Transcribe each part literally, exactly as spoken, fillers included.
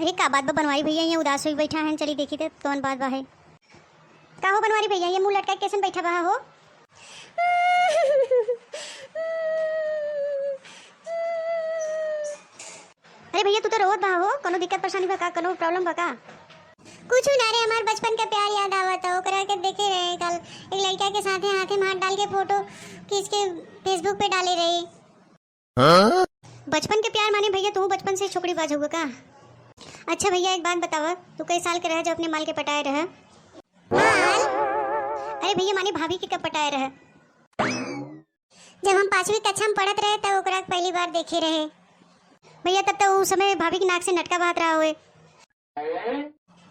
ए, का बात बा बनवारी भैया, ये उदास होई बैठा हैं, चली देखी त कौन बात बा है। का हो बनवारी भैया, ये मुंह लटका के कैसन बैठा बा हो? अरे भैया, तू तो रोवत बा हो, कोनो दिक्कत परेशानी बा का, कोनो problem बा का? कुछ ना रे, हमार बचपन का प्यार याद आवत है, ओकरा के देखे रहे कल, एक लड़का के साथे हाथे में हाथ डाल के photo खींच के Facebook पे डाले रहे। बचपन के प्यार माने भैया, तू बचपन से छोकरी बाज हुआ का? अच्छा भैया, एक बात बतावा, तू कई साल के रहे जब अपने माल के पटाए रहे? माल? अरे भैया, माने भाभी के कब पटाए रहे? जब हम पाँचवीं कक्षा में पढ़त रहे, तब ओकरा के पहली बार देखे रहे। भैया, तब तो उस समय भाभी के नाक से नटका बहत रहा होए।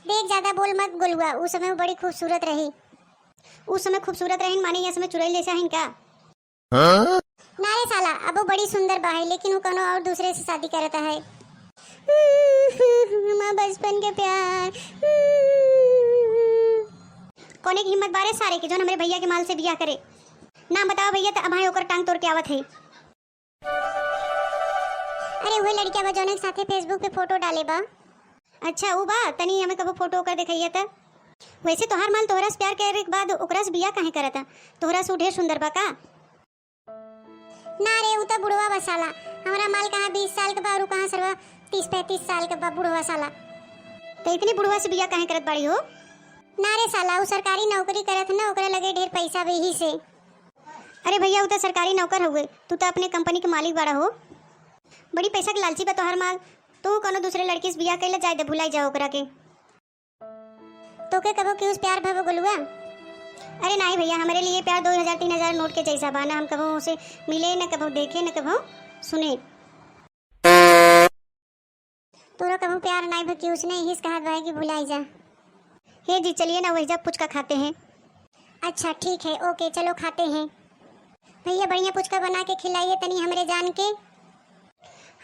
देख, ज्यादा बोल मत गोलुआ, उस समय वो बड़ी खूबसूरत रही। उस समय खूबसूरत रही माने यह समय चुड़ैल जैसा है इनका? ना रे साला, अब वो बड़ी सुंदर बा है, लेकिन वो कोनो और दूसरे से शादी करता है। हमार बचपन के प्यार। कौने की हिम्मत बारे सारे के, जौन हमरे भैया के माल से बियाह करे? नाम बतावा भैया, त अब ओकर टांग तोड़ के आवत है। अरे, उहे लड़किया बा, जौन एक साथे Facebook पे photo डाले बा। अच्छा, ऊ बा, तनी हमें कबो photo ओकर देखइया त। वैसे तोहार माल तोहरा से प्यार करे के बाद ओकरा से बियाह काहे करता? तोहरा से ऊ ढेर सुंदर बा का? ना रे, ऊ त बुढ़वा बा साला। हमरा माल कहाँ बीस साल के बा और ऊ कहाँ सरवा तीस पैंतीस साल के बा बुढ़वा साला। त इतनी बुढ़वा से बियाह काहे करत बाड़ी हो? ना रे साला, ऊ सरकारी नौकरी करत है ना, ओकरे लगे ढेर पैसा बा, यही से। अरे भैया, ऊ त सरकारी नौकर हउए, तू त अपने company के मालिक बाड़ा हो। बड़ी पैसा के लालची बा तोहार माल। तू कौनो दूसरे लड़की से बियाह कइला, जाए दे, भुलाई जा ओकरा के। तोके कबो केहू से प्यार भव गोलुआ? अरे नाहीं भैया, हमरे लिए प्यार दो हजार तीन हजार नोट के जैसा बा ना। हम कबो उसे मिले, न कबो देखे, न कबो सुने। तोरा कबो प्यार नाहीं भव केहू से, नहीं हिस कहत बा कि भुलाई जा। हे जी, चलिए ना, वही जा पुचका खाते हैं। अच्छा ठीक है, OK, चलो खाते हैं। भैया, बढ़िया पुचका बना के खिलाइए तनी हमरे जान के।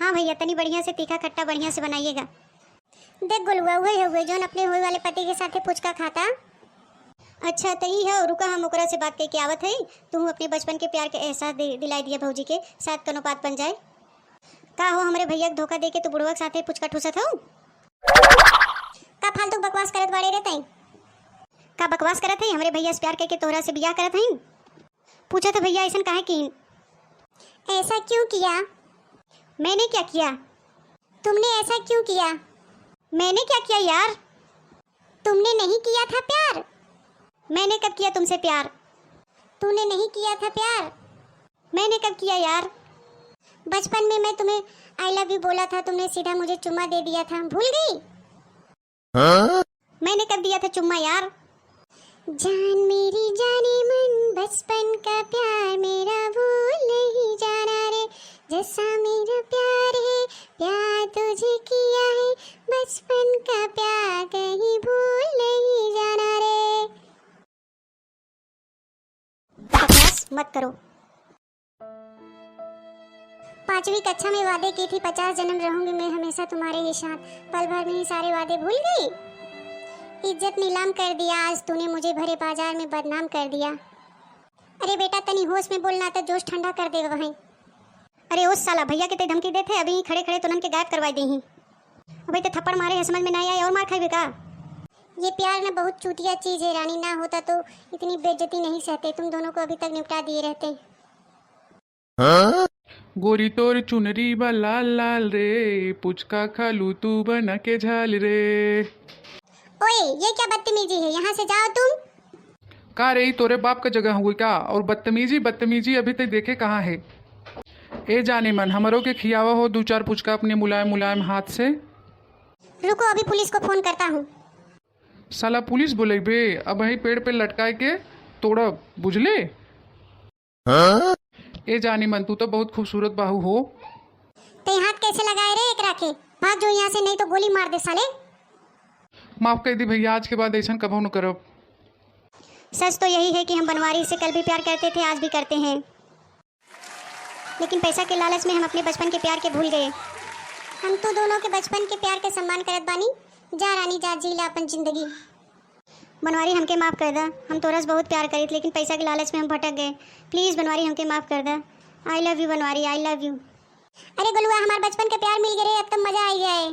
हाँ भैया, तनी बढ़िया से तीखा खट्टा बढ़िया से बनाइएगा। देख गोलुआ, उहे हउए जौन अपने होए वाले पति के साथे पुचका खाता। अच्छा, त ई है, रुका, हम ओकरा से बात करके आवत हई। तू अपने बचपन के प्यार के एहसास दे, दिलाई दिया भौजी के, शायद कोनो बात बन जाए। का हो, हमरे भैया के धोखा दे के तू बुढ़वा के साथे पुचका ठूसत हऊ? का फालतू बकवास करत बाड़े रे तई? का बकवास करत हई? हमरे भैया से प्यार करके तोहरा से बियाह करत हई। पूछत है भैया, ऐसन काहे कीन? ऐसा क्यों किया? मैंने क्या किया? तुमने ऐसा क्यों किया? मैंने क्या किया यार? तुमने नहीं किया था प्यार? मैंने कब किया तुमसे प्यार? तूने नहीं किया था प्यार? मैंने कब किया यार? बचपन में मैं तुम्हें I love you बोला था, तुमने सीधा मुझे चुम्मा दे दिया था, भूल गई? हाँ? मैंने कब दिया था चुम्मा यार? जान मेरी जाने मन, बचपन का प्यार मेरा भूल नहीं जाना रे, जैसा मेरा प्यार है, प्यार तुझे किया है, बचपन का प्यार कहीं भूल नहीं जाना रे। बकवास मत करो। पांचवी कक्षा में वादे की थी, पचास जन्म रहूंगी मैं हमेशा तुम्हारे ही साथ। पल भर में ही सारे वादे भूल गई। इज्जत नीलाम कर दिया आज तूने मुझे, भरे बाजार में बदनाम कर दिया। अरे बेटा, तनी होश में बोलना, तो जोश ठंडा कर देवे वहीं। अरे ओ साला, भैया के ते धमकी देत है, अभी खड़े खड़े तुनन के गायब करवाई देही। अबे ते थप्पड़ मारे है, समझ में ना आए और मार खाइबे का? ये प्यार ना बहुत चूतिया चीज है रानी, ना होता तो इतनी बेइज्जती नहीं सहते, तुम दोनों को अभी तक निपटा दिए रहते। गोरी तोर चुनरी बा लाल लाल रे, पुचका खालू तू बना के झाल रे। ओए, ये क्या बदतमीजी है? यहाँ से जाओ तुम। का रे, ई तोरे बाप का जगह हुई का? और बदतमीजी, बदतमीजी अभी तक देखे कहाँ है? ए जाने मन, हमरो के खियावा हो दू चार पुचका अपने मुलायम मुलायम हाथ से। रुको, अभी पुलिस को फोन करता हूँ। साला पुलिस बोलेबे, अबहीं पेड़ पे लटकाए के तोड़ब, बुझले? हाँ? ए जानी मन, तू तो बहुत खूबसूरत बाहू हो। ते हाथ कैसे लगाए रे एकरा के? भाग जो यहाँ से, नहीं तो गोली मार दे साले। माफ कर दी भैया, आज के बाद ऐसन कबो न करब। सच तो यही है कि हम बनवारी से कल भी प्यार करते थे, आज भी करते हैं, लेकिन पैसा के लालच में हम अपने बचपन के प्यार के भूल गए। हम तू दोनों के बचपन के प्यार के सम्मान करत बानी। जा रानी जा, जी ला अपन जिंदगी। बनवारी, हमके माफ कर दा, हम तोरा से बहुत प्यार करीत, लेकिन पैसा के लालच में हम भटक गए। Please बनवारी, हमके माफ कर दा। I love you बनवारी, I love you। अरे गोलुआ, हमार बचपन के प्यार मिल गए रे, अब तो मजा आई जाए।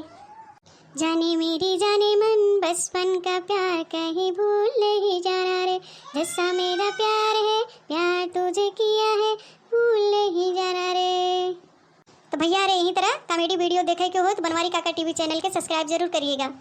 जाने मेरी जाने मन, बचपन का प्यार कहीं भूल नहीं जाना रे। जैसा मेरा प्यार है, प्यार तुझे किया है, भूल नहीं जाना रे। तो भैया रे, यही तरह comedy video देखे के हो तो बनवारी काका टीवी channel के subscribe जरूर करिएगा।